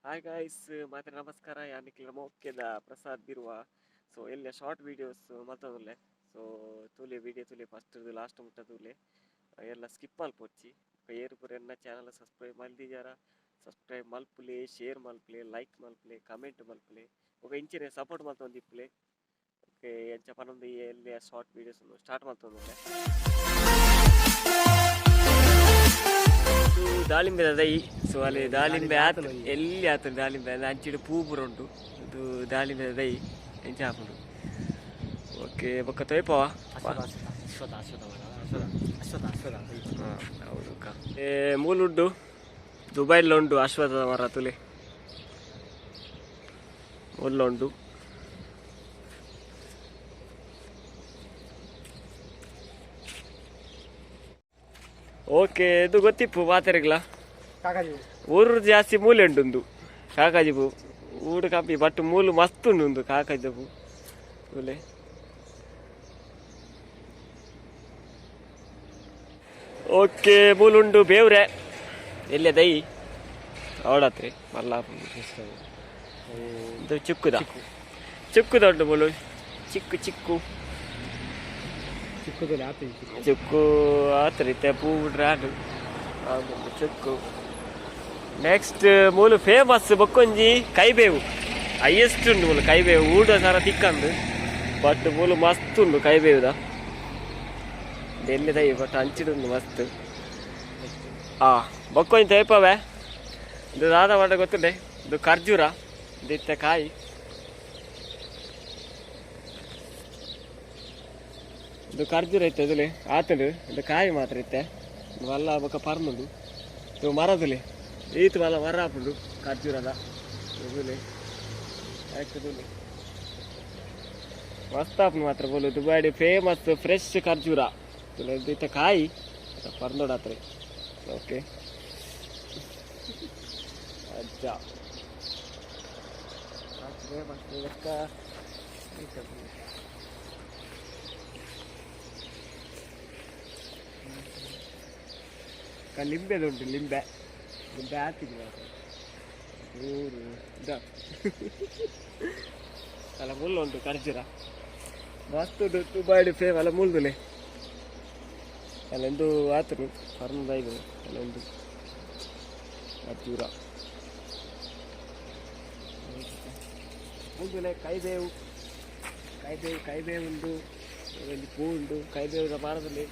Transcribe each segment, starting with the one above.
Hi guys, ಮಾತ್ರ ನಮಸ್ಕಾರ. ಯಾನಿಕ್ಲ ಮೋಕೆದ ಪ್ರಸಾದ್ ಬಿರುವ. ಸೊ ಎಲ್ಲ ಶಾರ್ಟ್ ವೀಡಿಯೋಸ್ ಮಲ್ತೊಂದುಲ್ಲೆ. ಸೊ ತೂಲೆ ವೀಡಿಯೋ ತೂಲೆ, ಫಸ್ಟ್ ಲಾಸ್ಟ್ ಮುಟ್ಟ ತೂಲೆ, ಎಲ್ಲ ಸ್ಕಿಪ್ ಮಲ್ಪೊಚ್ಚಿ. ಏರು ಪೂರ ಎನ್ನ ಚಾನಲ್ ಸಬ್ಸ್ಕ್ರೈಬ್ ಮಲ್ದಿಜಾರ, ಸಬ್ಸ್ಕ್ರೈಬ್ ಮಲ್ಪುಲೆ, ಶೇರ್ ಮಲ್ಪುಲೆ, ಲೈಕ್ ಮಲ್ಪುಲೆ, ಕಮೆಂಟ್ ಮಲ್ಪುಲೆ. ಬೊಕ ಇಂಚಿನ ಸಪೋರ್ಟ್ ಮಲ್ತೊಂದಿಪ್ಪುಲೆ. ಓಕೆ, ಎಂಚ ಪನೊಂದು ಎಲ್ಲಿ ಶಾರ್ಟ್ ವೀಡಿಯೋಸ್ ಸ್ಟಾರ್ಟ್ ಮಲ್ತೊಂದುಲ್ಲೆ. ಇದು ದಾಳಿಂಬೆದ ದೈ. ಸೊ ಅಲ್ಲಿ ದಾಳಿಂಬೆ ಆತ, ಎಲ್ಲಿ ಆತ ದಾಳಿಂಬೆ ಅಂದ್ರೆ ಅಂಚಿಡು ಪೂ ಪೂರ ಉಂಟು. ಇದು ದಾಳಿಂಬೆದ ದೈ ಎಂಚ ಆಪುಂಡು. ಓಕೆ, ಬೊಕ್ಕ ತೊಯ್ಪವ. ಅಶ್ವಥ, ಅಶ್ವಥ, ಅಶ್ವಥ, ಅಶ್ವಥ. ಹೌದು. ಏ ಮೂಲುಡ್ಡು ದುಬೈಲ ಉಂಡು ಅಶ್ವತ್ಥದ ಮರ. ತುಲೆ, ಮುಲ್ಲ ಉಂಡು. ಓಕೆ, ಇದು ಗೊತ್ತಿಪ್ಪು ಮಾತೆರೆಗ್ಲ. ಕಾಕಾಜಿ. ಊರು ಜಾಸ್ತಿ ಮೂಲೆ ಉಂಟು ಕಾಕಾಜಿ ಪೂ. ಊಡು ಕಾಪಿ, ಬಟ್ ಮೂಲು ಮಸ್ತ್ ಉಂಡು ಉಂದು ಕಾಕಾಜಿ ಪೂ. ಮೂಲೆ. ಓಕೆ, ಮೂಲುಂಡು ಬೇವ್ರೆ ಎಲ್ಲೆ ದೈ ಅವಡತ್ರಿ ಮಲ್ಲ. ಇದು ಚಿಕ್ಕುದ, ಚಿಕ್ಕುದ ಉಂಟು ಮೂಲು. ಚಿಕ್ಕು ಚಿಕ್ಕು. ಚಿಕ್ಕದಲ್ಲಿ ಆತ. ಚಿಕ್ಕು ಆತ್ರ ಇತ್ತೆ ಪೂ ಬಿಟ್ರೆ ಆಡು ಆಗುಂಡು ಚಿಕ್ಕು. ನೆಕ್ಸ್ಟ್ ಮೂಲು ಫೇಮಸ್ ಬೊಕ್ಕೊಂಜಿ ಕೈಬೇವು. ಹೈಯೆಸ್ಟ್ ಉಂಡು ಮೂಲು ಕೈಬೇವು. ಊಟ ಸರ ತಿಕ್ಕಂದು, ಬಟ್ ಮೂಲು ಮಸ್ತ್ ಉಂಡು ಕೈಬೇವುದ. ಎಲ್ಲಿ ದೈ, ಬಟ್ ಅಂಚಿಡುಂಡು ಮಸ್ತ್. ಆ ಬೊಕ್ಕೊಂಜಿ ತೇಪವೆ. ಇದು ದಾದ ಮಾಡ ಗೊತ್ತುಂಡೆ. ಇದು ಖರ್ಜೂರ ಇತ್ತೆ ಕಾಯಿ. ಇದು ಖರ್ಜೂರ ಇತ್ತೆ ಅದುಲೆ ಆತುಂಡು. ಇದು ಕಾಯಿ ಮಾತ್ರ ಇತ್ತೆ ಮಲ್ಲ ಬೊಕ್ಕ ಪರ್ನುಂಡು. ಇದು ಮರದುಲೆ ಈತ್ ಮಲ್ಲ ಮರ ಆಪುಂಡು ಖರ್ಜೂರದ. ಇದುಲೆ ಆಯ್ತದುಲೆ ಮಸ್ತ್ ಆಪುಂಡು ಮಾತ್ರ ಬೋಲು. ದುಬೈಡ್ ಫೇಮಸ್ ಫ್ರೆಶ್ ಖರ್ಜೂರ. ಇದು ಇತ್ತೆ ಕಾಯಿ ಪರ್ನೋಡಾತ್ರೆ. ಓಕೆ, ಅಜ್ಜ ಮಸ್ತ್ ಲೆಕ್ಕ. ಲಿಂಬೆದುಂಟು. ಲಿಂಬೆ, ಲಿಂಬೆ ಆತಿದೆ ಮಾತ್ರ. ಊರು ಇದ ಅಲ್ಲ, ಮುಳ್ಳು ಉಂಟು. ಖರ್ಜೂರ ಮಸ್ತ್ ಉಂಟು. ದುಬೈಡ್ ಫೇಮ್ ಅಲ್ಲ ಮುಳ್ದುಲೆ. ಅಲ್ಲೊಂದು ಆತನು ಪರ್ನದಾಯ್ದು. ಅಲ್ಲೊಂದು ಖರ್ಜೂರ ಮುಳ್ದುಲೆ. ಕೈಬೇವು, ಕೈಬೇವು, ಕೈಬೇವು ಉಂಡು. ಒಂಜಿ ಪೂ ಉಂಡು ಕೈಬೇವುದ ಮರದಲ್ಲಿ.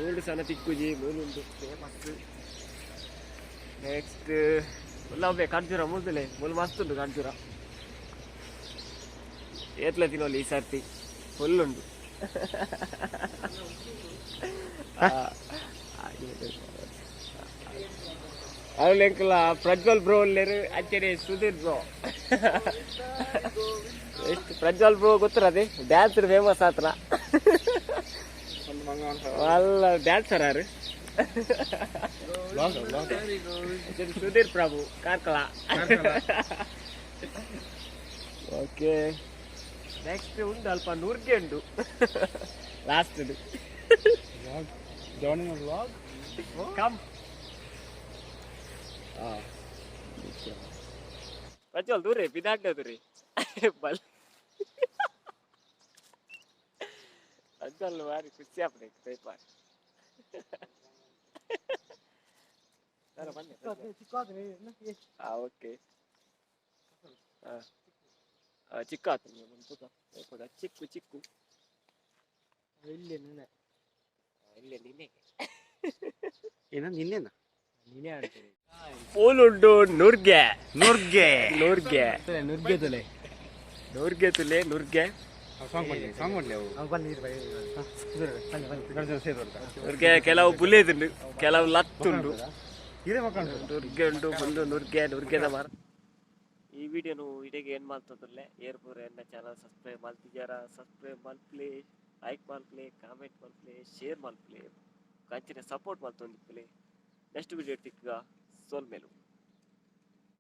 ಊರು ಸಣ್ಣ ತಿಕ್ಕುಜಿ ಮೂಲುಂಡು ಫೇಮಸ್. ನೆಕ್ಸ್ಟ್ ಉಲ್ಲವೇ ಖರ್ಜೂರ ಮುಳ್ದುಲೆ. ಮುಳ್ಳು ಮಸ್ತ್ ಉಂಟು ಖರ್ಜೂರ. ಏತ್ಲ ತಿನ್ನೋಲಿ ಈ ಸರ್ತಿ ಫುಲ್ ಉಂಟು. ಅವ್ಲು ಎಂಕಲ ಪ್ರಜ್ವಲ್ ಬ್ರೋ ಉಲ್ಲೇರು, ಅಂಚನೆ ಸುಧೀರ್ ಬ್ರೋ. ಎಷ್ಟು ಪ್ರಜ್ವಲ್ ಬ್ರೋ ಗೊತ್ತಿರದೆ, ಡ್ಯಾನ್ಸರ್ ಫೇಮಸ್ ಆತನ ಅಲ್ಲ, ಡ್ಯಾನ್ಸರ್ ಯಾರು? ಸುಧೀರ್ ಪ್ರಭು ಕಾರ್ಕಳ. ಓಕೆ, ನೆಕ್ಸ್ಟ್ ಉಂಡು ಅಲ್ಪ ನೂರ್ಗೆ ಉಂಡು last. Joining vlog. Come. Prajwal ದೂರ ಬಿದಾಡ್ಲೆ ದೂರಿ ಬಲ್. ಪ್ರಜ್ವಲ್ ಬಾರಿ ಖುಷಿ ಆಪುಂಡು ಪೇಪರ್. ಬನ್ನಿ. ಓಕೆ, ಚಿಕ್ಕ ಆತು ಚಿಕ್ಕು ಚಿಕ್ಕು. ಇಲ್ಲಿ ನೀನೆ. ಇಲ್ಲ, ನಿನ್ನೆ. ಏನ ನಿನ್ನೆನಾ? ನೀನೇ ಆಡ್ತೀರಿ. ಪೋಲುಂಡು ನುರ್ಗೆ. ನುರ್ಗೆ. ನುರ್ಗೆ. ನುರ್ಗೆ ತುಲೆ. ನುರ್ಗೆ ತುಲೆ, ನುರ್ಗೆ. ಸಾಂಗ್ ಮಾಡ್ಲಿ, ಸಾಂಗ್ ಮಾಡ್ಲಿ ಅವು. ಬನ್ನಿ ಬನ್ನಿ. ನುರ್ಗೆ ಕೆಲವು ಬುಲೇದುಂಡು, ಕೆಲವು ಲತ್ತುಂಡು. ಇದೇ ಮಕ್ಕಳು. ನುರ್ಗೆ ಉಂಟು ಬಂದು ನುರ್ಗೆ, ನುರ್ಗೆದ ಮರ. ಈ ವಿಡಿಯೋನು ಇಡೆಗೆ ಏನ್ ಮಲ್ತದಲ್ಲೇ. ಏರ್ಪೂರ್ ಎನ್ನ ಚಾನಲ್ ಸಬ್ಸ್ಕ್ರೈಬ್ ಮಲ್ತಿಜಾರ, ಸಬ್ಸ್ಕ್ರೈಬ್ ಮಲ್ಪ್ಲೆ, ಲೈಕ್ ಮಲ್ಪ್ಲೆ, ಕಾಮೆಂಟ್ ಮಲ್ಪ್ಲೆ, ಶೇರ್ ಮಲ್ಪ್ಲೆ, ಕಂಚಿನ ಸಪೋರ್ಟ್ ಮಲ್ತೊಂದಿಪ್ಪಲೆ. ನೆಕ್ಸ್ಟ್ ವಿಡಿಯೋ ತಿಕ್ಕ, ಸೋಲ್ಮೇಲು.